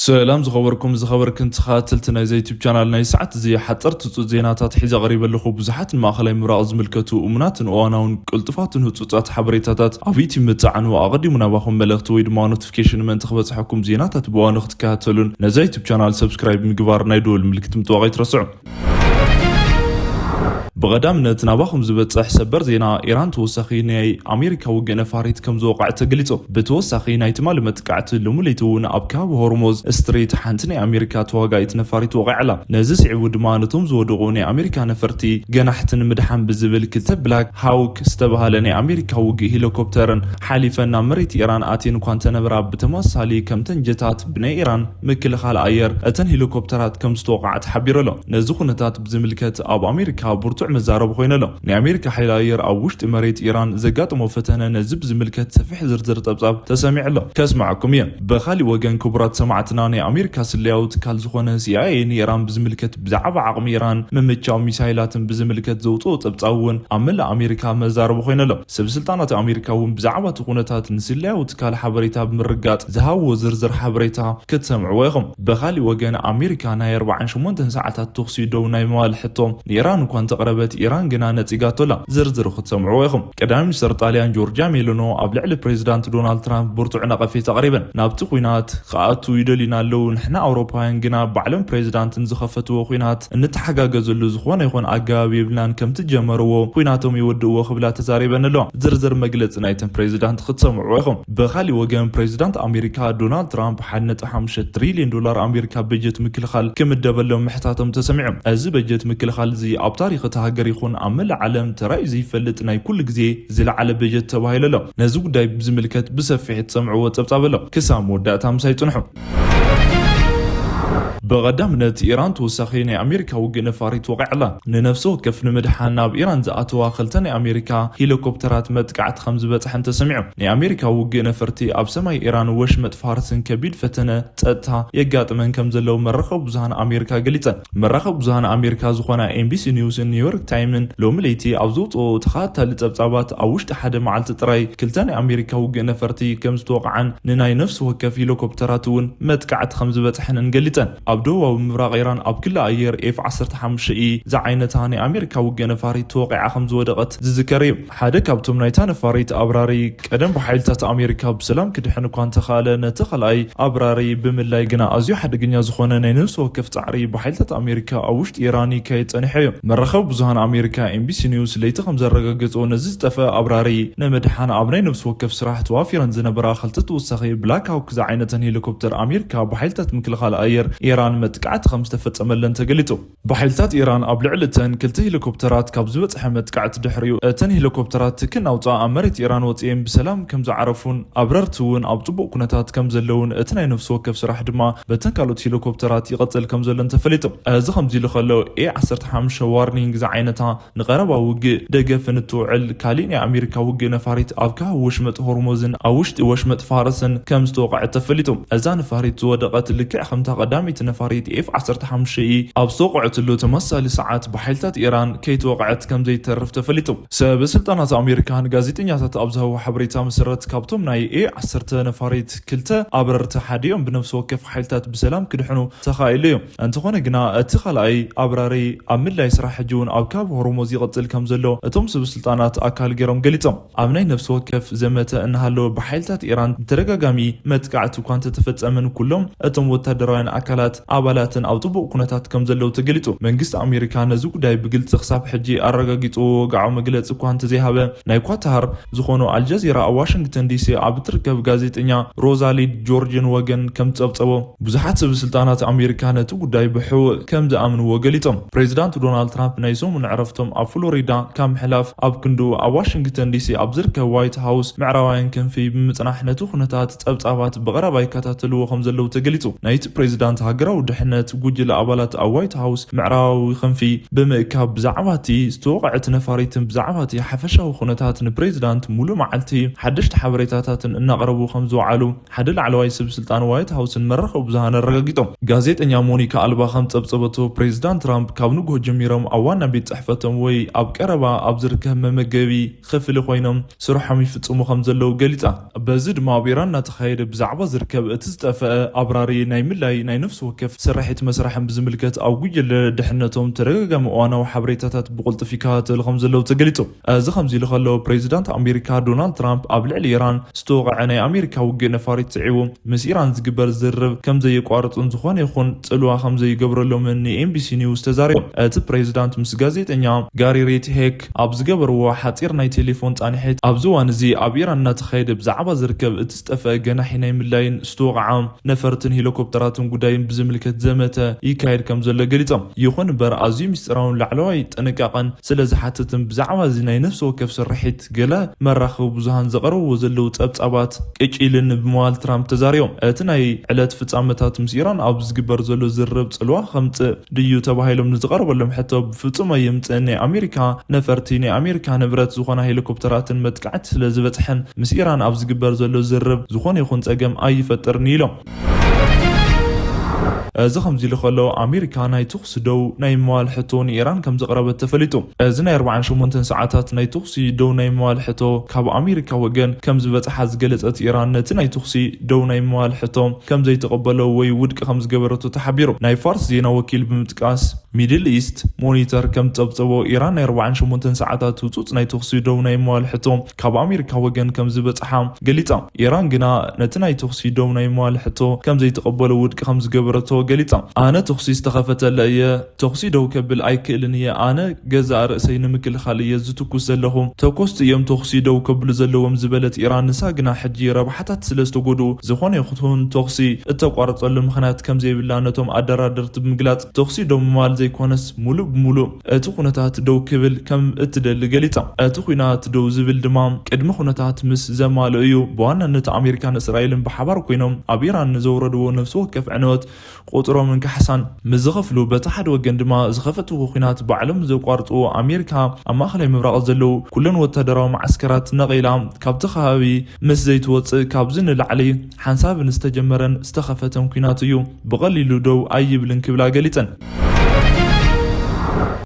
ሰላም ዝኸበርኩም ዝኸበርክን ተኸታተልቲ ናይዚ ዩቱብ ቻናል፣ ናይ ሰዓት እዚ ሓፀርቲ ህፁፅ ዜናታት ሒዘ ቀሪበ ኣለኹ። ብዙሓት ንማእኸላይ ምብራቕ ዝምልከቱ እሙናትን እዋናውን ቅልጡፋትን ህፁፃት ሓበሬታታት ኣብ ዩቱብ ምፅዓኑ ኣቐዲሙ ናባኹም መልእኽቲ ወይ ድማ ኖቲፊኬሽን ምእንቲ ክበፅሐኩም ዜናታት ብእዋኑ ክትከታተሉን ነዚ ዩቱብ ቻናል ሰብስክራይብ ምግባር ናይ ደወል ምልክት ምጥዋቕ ኣይትረስዑ። ብቐዳምነት ናባኹም ዝበጽሕ ሰበር ዜና፣ ኢራን ተወሳኺ ናይ ኣሜሪካ ውግእ ነፋሪት ከም ዝወቕዐት ተገሊጹ። ብተወሳኺ ናይ ትማሊ መጥቃዕቲ ሎሚ ለይቲ እውን ኣብ ከባቢ ሆርሞዝ ስትሪት ሓንቲ ናይ ኣሜሪካ ተዋጋኢት ነፋሪት ወቒዓ ኣላ። ነዚ ስዒቡ ድማ ነቶም ዝወደቑ ናይ ኣሜሪካ ነፈርቲ ገናሕቲ ንምድሓን ብዝብል ክልተ ብላክ ሃውክ ዝተባህለ ናይ ኣሜሪካ ውግእ ሄሊኮፕተርን ሓሊፈን ናብ መሬት ኢራን ኣትየን እኳ እንተነበራ፣ ብተመሳሳሊ ከምተን ጀታት ብናይ ኢራን ምክልኻል ኣየር እተን ሄሊኮፕተራት ከም ዝተወቕዓ ተሓቢሩ ኣሎ። ነዚ ኩነታት ብዝምልከት ኣብ ኣሜሪካ ብርቱዕ መዛረቢ ኮይኑ ኣሎ። ናይ ኣሜሪካ ሓይሊ ኣየር ኣብ ውሽጢ መሬት ኢራን ዘጋጠሞ ፈተነ ነዚ ብዝምልከት ሰፊሕ ዝርዝር ጸብጻብ ተሰሚዑ ኣሎ። ከስማዓኩም እየ። ብኻሊእ ወገን ክቡራት ሰማዕትና ናይ ኣሜሪካ ስለያዊ ትካል ዝኾነ ሲኣይኤ ንኢራን ብዝምልከት ብዛዕባ ዓቕሚ ኢራን ምምቻው ሚሳይላትን ብዝምልከት ዘውፅኦ ጸብጻብ እውን ኣብ መላእ ኣሜሪካ መዛረቢ ኮይኑ ኣሎ። ሰብ ስልጣናት ኣሜሪካ እውን ብዛዕባ እቲ ኩነታት ንስለያዊ ትካል ሓበሬታ ብምርጋጽ ዝሃብዎ ዝርዝር ሓበሬታ ክትሰምዕዎ ኢኹም። ብኻሊእ ወገን ኣሜሪካ ናይ ኣርባዓን ሸሞንተን ሰዓታት ተኹሲ ደው ናይ ምባል ሕቶ ንኢራን እኳ እንተቕረበት ኢራን ግና ነጺጋቶ ኣላ። ዝርዝሩ ክትሰምዕዎ ኢኹም። ቀዳማይ ሚኒስተር ጣልያን ጆርጃ ሜሎኖ ኣብ ልዕሊ ፕሬዚዳንት ዶናልድ ትራምፕ ብርቱዕ ነቐፌታ ኣቕሪበን። ናብቲ ኲናት ክኣቱ ይደልዩና ኣለዉ። ንሕና ኣውሮፓውያን ግና ባዕሎም ፕሬዚዳንት ንዝኸፈትዎ ኲናት እንተሓጋገዘሉ ዝኾነ ይኹን ኣገባብ የብልናን። ከምቲ ጀመርዎ ኲናቶም ይወድእዎ ክብላ ተዛሪበን ኣለዋ። ዝርዝር መግለጺ ናይተን ፕሬዚዳንት ክትሰምዕዎ ኢኹም። ብኻሊእ ወገን ፕሬዚዳንት ኣሜሪካ ዶናልድ ትራምፕ ሓደ ነጥቢ ሓሙሽተ ትሪልዮን ዶላር ኣሜሪካ በጀት ምክልኻል ክምደበሎም ምሕታቶም ተሰሚዑ። እዚ በጀት ምክልኻል እዚ ኣብ ታሪኽ እታ ሃገር ይኹን ኣብ መላእ ዓለም ተራእዩ ዘይፈልጥ ናይ ኩሉ ግዜ ዝለዓለ በጀት ተባሂሉ ኣሎ። ነዚ ጉዳይ ብዝምልከት ብሰፊሕ ትሰምዕዎ ጸብጻብ ኣሎ። ክሳብ መወዳእታ ምሳይ ጽንሑ። ብቐዳምነት ኢራን ተወሳኺ ናይ ኣሜሪካ ውግእ ነፋሪት ወቒዓ ኣላ። ንነፍሲ ወከፍ ንምድሓን ናብ ኢራን ዝኣተዋ ክልተ ናይ ኣሜሪካ ሄሊኮፕተራት መጥቃዕቲ ከም ዝበጽሐን ተሰሚዑ። ናይ ኣሜሪካ ውግእ ነፈርቲ ኣብ ሰማይ ኢራን ወሽመጥ ፋርስን ከቢድ ፈተነ ጸጥታ የጋጥመን ከም ዘለዉ መራኸቢ ብዙሃን ኣሜሪካ ገሊጸን። መራኸቢ ብዙሃን ኣሜሪካ ዝኾና ኤምቢሲ ኒውስን ኒውዮርክ ታይምን ሎሚ ለይቲ ኣብ ዘውፅኦ ተኸታታሊ ጸብጻባት ኣብ ውሽጢ ሓደ መዓልቲ ጥራይ ክልተ ናይ ኣሜሪካ ውግእ ነፈርቲ ከም ዝተወቕዓን ንናይ ነፍሲ ወከፍ ሄሊኮፕተራት እውን መጥቃዕቲ ከም ዝበጽሐንን ገሊጸን። ኣብ ደቡባዊ ምብራቕ ኢራን ኣብ ክሊ ኣየር ኤፍ ዓሰርተ ሓሙሽተ ኢ ዝዓይነታ ናይ ኣሜሪካ ውግእ ነፋሪት ተወቒዓ ከም ዝወደቐት ዝዝከር እዩ። ሓደ ካብቶም ናይታ ነፋሪት ኣብራሪ ቀደም ብሓይልታት ኣሜሪካ ብሰላም ክድሕን እኳ እንተኸኣለ፣ ነቲ ካልኣይ ኣብራሪ ብምላይ ግና ኣዝዩ ሓደገኛ ዝኾነ ናይ ነፍሲ ወከፍ ጻዕሪ ብሓይልታት ኣሜሪካ ኣብ ውሽጢ ኢራን ይካየድ ጸኒሑ እዩ። መራኸቢ ብዙሃን ኣሜሪካ ኤምቢሲ ኒውስ ለይቲ ከም ዘረጋገጾ፣ ነዚ ዝጠፍአ ኣብራሪ ንምድሓን ኣብ ናይ ነፍሲ ወከፍ ስራሕ ተዋፊረን ዝነበራ ክልተ ተወሳኺ ብላክ ሃውክ ዝዓይነተን ሄሊኮፕተር ኣሜሪካ ብሓይልታት ምክልኻል ኣየር ኢራን መጥቃዕቲ ከም ዝተፈጸመለን ተገሊጹ። ብሓይልታት ኢራን ኣብ ልዕሊ እተን ክልተ ሄሊኮፕተራት ካብ ዝበጽሐ መጥቃዕቲ ድሕሪኡ፣ እተን ሄሊኮፕተራት ትክን ኣውጽኣ ኣብ መሬት ኢራን ወጺኤን ብሰላም ከም ዝዓረፉን ኣብረርቲ እውን ኣብ ጽቡቕ ኩነታት ከም ዘለውን እቲ ናይ ነፍሲ ወከፍ ስራሕ ድማ በተን ካልኦት ሄሊኮፕተራት ይቕጽል ከም ዘሎን ተፈሊጡ። እዚ ከምዚ ኢሉ ከሎ፣ ኤ ዓሰርተ ሓሙሽተ ዋርኒንግ ዝዓይነታ ንቐረባ ውግእ ደገፍን እትውዕል ካሊእ ናይ ኣሜሪካ ውግእ ነፋሪት ኣብ ከባቢ ወሽመጥ ሆርሙዝን ኣብ ውሽጢ ወሽመጥ ፋርስን ከም ዝተወቕዐት ተፈሊጡ። እዛ ነፋሪት ዝወደቐት ልክዕ ከምታ ቀዳመይቲ ነፋሪት ኤፍ ዓሰርተ ሓሙሽተ ኢ ኣብ ዝተወቕዐትሉ ተመሳሳሊ ሰዓት ብሓይልታት ኢራን ከይተወቕዐት ከም ዘይተርፍ ተፈሊጡ። ሰብ ስልጣናት ኣሜሪካ ንጋዜጠኛታት ኣብ ዝሃቦ ሓበሬታ መሰረት፣ ካብቶም ናይ ኤ ዓሰርተ ነፋሪት ክልተ ኣብረርቲ ሓዲኦም ብነፍሲ ወከፍ ሓይልታት ብሰላም ክድሕኑ ተኻኢሉ እዩ። እንተኾነ ግና እቲ ካልኣይ ኣብራሪ ኣብ ምድላይ ስራሕ ሕጂ እውን ኣብ ከባቢ ሆርሙዝ ይቕጽል ከም ዘሎ እቶም ሰብ ስልጣናት ኣካል ገይሮም ገሊጾም። ኣብ ናይ ነፍሲ ወከፍ ዘመተ እናሃለወ ብሓይልታት ኢራን ብተደጋጋሚ መጥቃዕቲ እኳ እንተተፈጸመን፣ ኩሎም እቶም ወታደራውያን ኣካላት ኣባላትን ኣብ ጽቡቕ ኩነታት ከም ዘለዉ ተገሊጹ። መንግስቲ ኣሜሪካ ነዚ ጉዳይ ብግልጺ ክሳብ ሕጂ ኣረጋጊጹ ወግዓዊ መግለጺ እኳ እንተዘይሃበ፣ ናይ ኳታር ዝኾኑ ኣልጀዚራ ኣብ ዋሽንግተን ዲሲ ኣብ እትርከብ ጋዜጠኛ ሮዛሊድ ጆርጅን ወገን ከም ዝጸብጸቦ፣ ብዙሓት ሰብ ስልጣናት ኣሜሪካ ነቲ ጉዳይ ብሕቡእ ከም ዝኣምንዎ ገሊጾም። ፕሬዚዳንት ዶናልድ ትራምፕ ናይ ሰሙን ዕረፍቶም ኣብ ፍሎሪዳ ካብ ምሕላፍ ኣብ ክንድኡ፣ ኣብ ዋሽንግተን ዲሲ ኣብ ዝርከብ ዋይት ሃውስ ምዕራባውያን ክንፊ ብምጽናሕ ነቲ ኩነታት ጸብጻባት ብቐረባ ይከታተልዎ ከም ዘለዉ ተገሊጹ። ናይቲ ፕሬዚዳንት ሃገር ሃገራዊ ድሕነት ጉጅለ ኣባላት ኣብ ዋይት ሃውስ ምዕራባዊ ክንፊ ብምእካብ ብዛዕባ እቲ ዝተወቕዐ እቲ ነፋሪትን ብዛዕባ እቲ ሓፈሻዊ ኩነታት ንፕሬዚዳንት ሙሉእ መዓልቲ ሓደሽቲ ሓበሬታታትን እናቕረቡ ከም ዝወዓሉ ሓደ ላዕለዋይ ሰብ ስልጣን ዋይት ሃውስን መራኸቢ ብዙሃን ኣረጋጊጦም። ጋዜጠኛ ሞኒካ ኣልባ ከም ጸብጸበቶ፣ ፕሬዚዳንት ትራምፕ ካብ ንግሆ ጀሚሮም ኣብ ዋና ቤት ጽሕፈቶም ወይ ኣብ ቀረባ ኣብ ዝርከብ መመገቢ ክፍሊ ኮይኖም ስርሖም ይፍጽሙ ከም ዘለዉ ገሊጻ። በዚ ድማ ኣብ ኢራን እናተኻየደ ብዛዕባ ዝርከብ እቲ ዝጠፍአ ኣብራሪ ናይ ምልላይ ናይ ነፍሲ ወከፍ ስርሒት መስርሕን ብዝምልከት ኣብ ጉጅለ ድሕነቶም ተደጋጋሚ እዋናዊ ሓበሬታታት ብቕልጡፍ ይከታተሉ ከም ዘለዉ ተገሊጹ። እዚ ከምዚ ኢሉ ከሎ፣ ፕሬዚዳንት ኣሜሪካ ዶናልድ ትራምፕ ኣብ ልዕሊ ኢራን ዝተወቕዐ ናይ ኣሜሪካ ውግእ ነፋሪት ስዒቡ ምስ ኢራን ዝግበር ዝርርብ ከም ዘየቋርጹን ዝኾነ ይኹን ጽልዋ ከም ዘይገብረሎምን ንኤምቢሲ ኒውስ ተዛሪቦም። እቲ ፕሬዚዳንት ምስ ጋዜጠኛ ጋሪ ሬት ሄክ ኣብ ዝገበርዎ ሓጺር ናይ ቴሌፎን ጻንሒት፣ ኣብዚ እዋን እዚ ኣብ ኢራን እናተኻየደ ብዛዕባ ዝርከብ እቲ ዝጠፍአ ገናሒ ናይ ምላይን ዝተወቕዓ ነፈርትን ሄሊኮፕተራትን ጉዳይን ብዝምልከት ዘመተ ይካየድ ከም ዘሎ ገሊጾም። ይኹን እምበር፣ ኣዝዩ ምስጢራውን ላዕለዋይ ጥንቃቐን ስለ ዝሓትትን ብዛዕባ እዚ ናይ ነፍሲ ወከፍ ስርሒት ገለ መራኸቢ ብዙሃን ዘቕረብዎ ዘለዉ ጸብጻባት ቅጭ ኢልን ብምባል ትራምፕ ተዛሪቦም። እቲ ናይ ዕለት ፍጻመታት ምስ ኢራን ኣብ ዝግበር ዘሎ ዝርርብ ጽልዋ ከምጽእ ድዩ ተባሂሎም ንዝቐረበሎም ሕቶ፣ ብፍጹም ኣየምጽእን፣ ናይ ኣሜሪካ ነፈርቲ፣ ናይ ኣሜሪካ ንብረት ዝኾና ሄሊኮፕተራትን መጥቃዕቲ ስለ ዝበጽሐን ምስ ኢራን ኣብ ዝግበር ዘሎ ዝርርብ ዝኾነ ይኹን ጸገም ኣይፈጥርን ኢሎም። እዚ ከምዚ ኢሉ ከሎ፣ ኣሜሪካ ናይ ተኹሲ ደው ናይ ምባል ሕቶ ንኢራን ከም ዘቕረበት ተፈሊጡ። እዚ ናይ ኣርባዓን ሸሞንተን ሰዓታት ናይ ተኹሲ ደው ናይ ምባል ሕቶ ካብ ኣሜሪካ ወገን ከም ዝበጽሓ ዝገለጸት ኢራን፣ ነቲ ናይ ተኹሲ ደው ናይ ምባል ሕቶ ከም ዘይተቐበሎ ወይ ውድቂ ከም ዝገበረቶ ተሓቢሩ። ናይ ፋርስ ዜና ወኪል ብምጥቃስ፣ ሚድል ኢስት ሞኒተር ከም ጸብጸቦ፣ ኢራን ናይ ኣርባዓን ሸሞንተን ሰዓታት ህጹጽ ናይ ተኹሲ ደው ናይ ምባል ሕቶ ካብ ኣሜሪካ ወገን ከም ዝበጽሓ ገሊጻ። ኢራን ግና ነቲ ናይ ተኹሲ ደው ናይ ምባል ሕቶ ከም ዘይተቐበሎ ውድቂ ከም ዝገበረቶ ገሊጻ። ኣነ ተኹሲ ዝተኸፈተለ እየ፣ ተኹሲ ደው ከብል ኣይክእልን እየ፣ ኣነ ገዛእ ርእሰይ ንምክልኻል እየ ዝትኩስ ዘለኹ፣ ተኮስቲ እዮም ተኹሲ ደው ከብሉ ዘለዎም ዝበለት ኢራን፣ ንሳ ግና ሕጂ ረብሓታት ስለ ዝተጎድኡ ዝኾነ ይኹን ተኹሲ እተቋርጸሉ ምኽንያት ከም ዘይብላ ነቶም ኣደራደርቲ ብምግላጽ፣ ተኹሲ ደው ምባል ዘይኮነስ ሙሉእ ብሙሉእ እቲ ኩነታት ደው ክብል ከም እትደሊ ገሊጻ። እቲ ኩናት ደው ዝብል ድማ ቅድመ ኩነታት ምስ ዘማልኡ እዩ። ብዋናነት ኣሜሪካን እስራኤልን ብሓባር ኮይኖም ኣብ ኢራን ንዘውረድዎ ነፍሲ ወከፍ ዕንወት ቁጽሮምን ካሕሳን ምስ ዝኸፍሉ፣ በቲ ሓደ ወገን ድማ ዝኸፈትዎ ኩናት ባዕሎም ዘቋርጽዎ፣ ኣሜሪካ ኣብ ማእኸላይ ምብራቕ ዘለዉ ኩለን ወታደራዊ መዓስከራት ነቒላ ካብቲ ከባቢ ምስ ዘይትወጽእ፣ ካብዚ ንላዕሊ ሓንሳብን ዝተጀመረን ዝተኸፈተን ኩናት እዩ፣ ብቐሊሉ ደው ኣይብልን ክብላ ገሊጸን።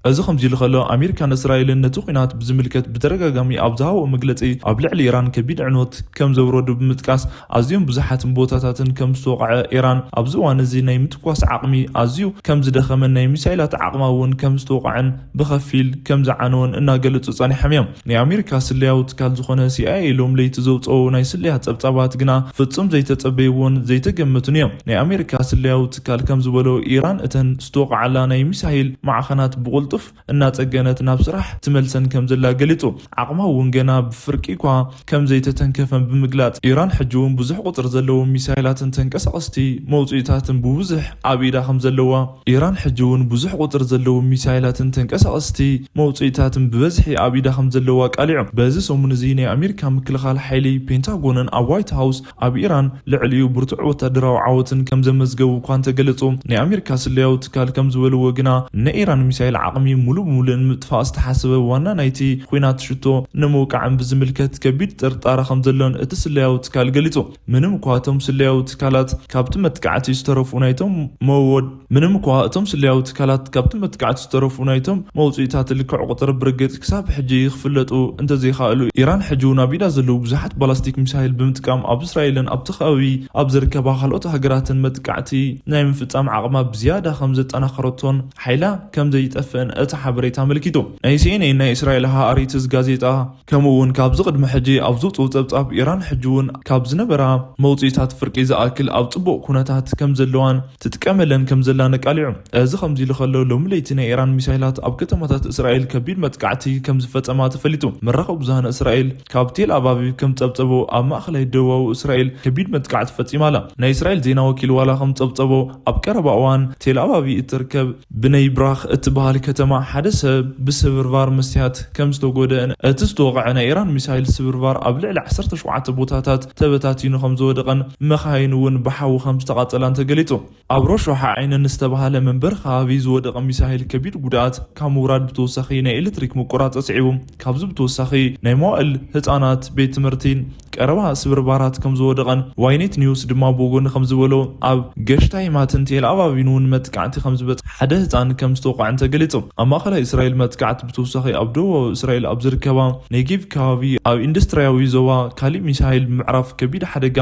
እዚ ከምዚ ኢሉ ከሎ፣ ኣሜሪካን እስራኤልን ነቲ ኩናት ብዝምልከት ብተደጋጋሚ ኣብ ዝሃብኦ መግለጺ፣ ኣብ ልዕሊ ኢራን ከቢድ ዕንወት ከም ዘውረዱ ብምጥቃስ፣ ኣዝዮም ብዙሓትን ቦታታትን ከም ዝተወቕዐ፣ ኢራን ኣብዚ እዋን እዚ ናይ ምትኳስ ዓቕሚ ኣዝዩ ከም ዝደኸመን ናይ ሚሳይላት ዓቕማ እውን ከም ዝተወቕዐን ብኸፊል ከም ዝዓነወን እናገለጹ ጸኒሖም እዮም። ናይ ኣሜሪካ ስለያዊ ትካል ዝኾነ ሲኣይኤ ሎም ለይቲ ዘውፅኦ ናይ ስለያ ጸብጻባት ግና ፍጹም ዘይተጸበይዎን ዘይተገመቱን እዮም። ናይ ኣሜሪካ ስለያዊ ትካል ከም ዝበሎ፣ ኢራን እተን ዝተወቕዓላ ናይ ሚሳይል ማዕኸናት ብቕልጡፍ እናጸገነት ናብ ስራሕ ትመልሰን ከም ዘላ ገሊጹ። ዓቕማ እውን ገና ብፍርቂ እኳ ከም ዘይተተንከፈን ብምግላጽ፣ ኢራን ሕጂ እውን ብዙሕ ቁጽሪ ዘለዎም ሚሳይላትን ተንቀሳቐስቲ መውጽኢታትን ብብዙሕ ኣብ ኢዳ ከም ዘለዋ፣ ኢራን ሕጂ እውን ብዙሕ ቁጽሪ ዘለዎም ሚሳይላትን ተንቀሳቐስቲ መውጽኢታትን ብበዝሒ ኣብ ኢዳ ከም ዘለዋ ኣቃሊዑ። በዚ ሰሙን እዚ ናይ ኣሜሪካ ምክልኻል ሓይሊ፣ ፔንታጎንን ኣብ ዋይት ሃውስ ኣብ ኢራን ልዕሊኡ ብርቱዕ ወታደራዊ ዓወትን ከም ዘመዝገቡ እኳ እንተገለጹ፣ ናይ ኣሜሪካ ስለያዊ ትካል ከም ዝበልዎ ግና፣ ንኢራን ሚሳይል ዓቕሚ ሙሉእ ብሙሉእ ንምጥፋእ ዝተሓሰበ ዋና ናይቲ ኲናት ሽቶ ንምውቃዕን ብዝምልከት ከቢድ ጥርጣረ ከም ዘሎን እቲ ስለያዊ ትካል ገሊጹ። ምንም እኳ እቶም ስለያዊ ትካላት ካብቲ መጥቃዕቲ ዝተረፉ ናይቶም መወድ-፣ ምንም እኳ እቶም ስለያዊ ትካላት ካብቲ መጥቃዕቲ ዝተረፉ ናይቶም መውጽኢታት ልክዕ ቁጽሪ ብርግጽ ክሳብ ሕጂ ክፍለጡ እንተዘይከኣሉ፣ ኢራን ሕጂ እውን ኣብ ኢዳ ዘለዉ ብዙሓት ባላስቲክ ሚሳይል ብምጥቃም ኣብ እስራኤልን ኣብቲ ከባቢ ኣብ ዝርከባ ካልኦት ሃገራትን መጥቃዕቲ ናይ ምፍጻም ዓቕማ ብዝያዳ ከም ዘጠናኸረቶን ሓይላ ከም ዘይጠፍእን እቲ ሓበሬታ ኣመልኪቱ። ናይ ሲኤንኤን፣ ናይ እስራኤል ሃኣሪትስ ጋዜጣ፣ ከምኡ እውን ካብዚ ቅድሚ ሕጂ ኣብ ዝውፅኡ ጸብጻብ፣ ኢራን ሕጂ እውን ካብ ዝነበራ መውጽኢታት ፍርቂ ዝኣክል ኣብ ጽቡቕ ኩነታት ከም ዘለዋን ትጥቀመለን ከም ዘላን ኣቃሊዑ። እዚ ከምዚ ኢሉ ከሎ፣ ሎሚ ለይቲ ናይ ኢራን ሚሳይላት ኣብ ከተማታት እስራኤል ከቢድ መጥቃዕቲ ከም ዝፈጸማ ተፈሊጡ። መራኸቢ ብዙሃን እስራኤል ካብ ቴል ኣቫቪቭ ከም ጸብጸቦ፣ ኣብ ማእኸላይ ደቡባዊ እስራኤል ከቢድ መጥቃዕቲ ፈጺማ ኣላ። ናይ እስራኤል ዜና ወኪል ዋላ ከም ጸብጸቦ፣ ኣብ ቀረባ እዋን ቴል ኣቫቪቭ እትርከብ ብነይ ብራኽ እትበሃል ኣብ ከተማ ሓደ ሰብ ብስብርባር መስትያት ከም ዝተጎደአን እቲ ዝተወቕዐ ናይ ኢራን ሚሳይል ስብርባር ኣብ ልዕሊ ዓሰርተ ሸውዓተ ቦታታት ተበታቲኑ ከም ዝወደቐን መኻይን እውን ብሓዊ ከም ዝተቓጸላን ተገሊጹ። ኣብ ሮሾሓ ዓይነን ዝተባህለ መንበር ከባቢ ዝወደቐ ሚሳይል ከቢድ ጉድኣት ካብ ምውራድ ብተወሳኺ ናይ ኤሌክትሪክ ምቁራጽ ኣስዒቡ። ካብዚ ብተወሳኺ ናይ መዋእል ህጻናት ቤት ትምህርቲን ቀረባ ስብርባራት ከም ዝወደቐን ዋይኔት ኒውስ ድማ ብወገኑ ከም ዝበሎ ኣብ ገሽታይማትን ቴል ኣባቢን እውን መጥቃዕቲ ከም ዝበጽሐ ሓደ ህጻን ከም ዝተወቕዐን ተገሊጹ። ኣብ ማእኸላይ እስራኤል መጥቃዕቲ ብተወሳኺ ኣብ ደቡባዊ እስራኤል ኣብ ዝርከባ ኔጌቭ ከባቢ ኣብ ኢንዱስትሪያዊ ዞባ ካሊእ ሚሳይል ብምዕራፍ ከቢድ ሓደጋ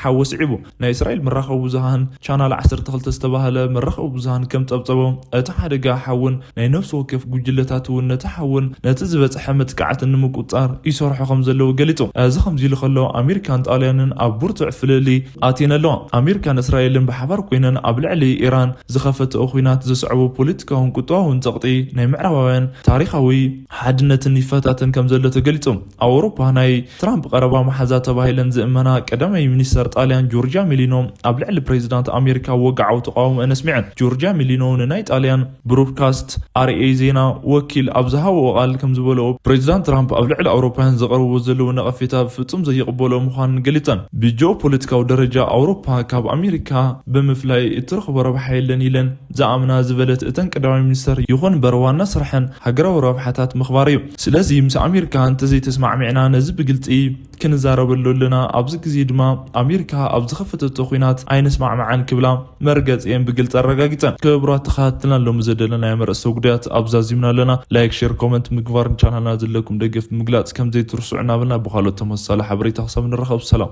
ሓዊ ኣስዒቡ። ናይ እስራኤል መራኸቢ ብዙሃን ቻናል ዓሰርተ ክልተ ዝተባህለ መራኸቢ ብዙሃን ከም ጸብጸቦ እቲ ሓደጋ ሓውን ናይ ነፍሲ ወከፍ ጉጅለታት እውን ነቲ ሓውን ነቲ ዝበጽሐ መጥቃዕትን ንምቁጻር ይሰርሑ ከም ዘለዉ ገሊጹ። እዚ ከምዚ ኢሉ ከሎ ኣሜሪካን ጣልያንን ኣብ ብርቱዕ ፍልልይ ኣትየን ኣለዋ። ኣሜሪካን እስራኤልን ብሓባር ኮይነን ኣብ ልዕሊ ኢራን ዝኸፈተኦ ኲናት ዘስዕቦ ፖለቲካውን ቁጠባውን ጸቕጢ ናይ ምዕራባውያን ታሪኻዊ ሓድነትን ይፈታተን ከም ዘሎ ተገሊጹ። ኣብ ኣውሮፓ ናይ ትራምፕ ቀረባ መሓዛ ተባሂለን ዝእመና ቀዳማይ ሚኒስተር ጣልያን ጆርጂያ ሜሊኖ ኣብ ልዕሊ ፕሬዚዳንት ኣሜሪካ ወግዓዊ ተቃውሞአን ኣስሚዐን። ጆርጂያ ሜሊኖ ንናይ ጣልያን ብሮድካስት ኣርኤ ዜና ወኪል ኣብ ዝሃብኦ ቃል ከም ዝበልኦ ፕሬዚዳንት ትራምፕ ኣብ ልዕሊ ኣውሮፓውያን ዘቕርብዎ ዘለዉ ነቐፌታ ብፍጹም ዘይቕበሎ ምዃኑን ገሊጸን። ብጂኦፖለቲካዊ ደረጃ ኣውሮፓ ካብ ኣሜሪካ ብምፍላይ እትረኽቦ ረብሓ የለን ኢለን ዝኣምና ዝበለት እተን ቀዳማይ ሚኒስተር፣ ይኹን እምበር ዋና ስርሐን ሃገራዊ ረብሓታት ምኽባር እዩ። ስለዚ ምስ ኣሜሪካ እንተዘይተስማዕሚዕና ነዚ ብግልጺ ክንዛረበሉ ኣለና። ኣብዚ ግዜ ድማ ኣሜሪካ ኣብ ዝኸፈተቶ ኲናት ኣይንስማዕማዕን ክብላ መርገጺኤን ብግልጺ ኣረጋጊጸን። ክቡራት ተኸታተልና ሎሚ ዘደለናዮም ርእሰ ጉዳያት ኣብዛዚምና ኣለና። ላይክ፣ ሼር፣ ኮመንት ምግባርን ቻናልና ዘለኩም ደገፍ ምግላጽ ከም ዘይትርስዑ እናበልና ብኻልኦት ተመሳሳሊ ሓበሬታ ክሳብ ንራኸብ ሰላም።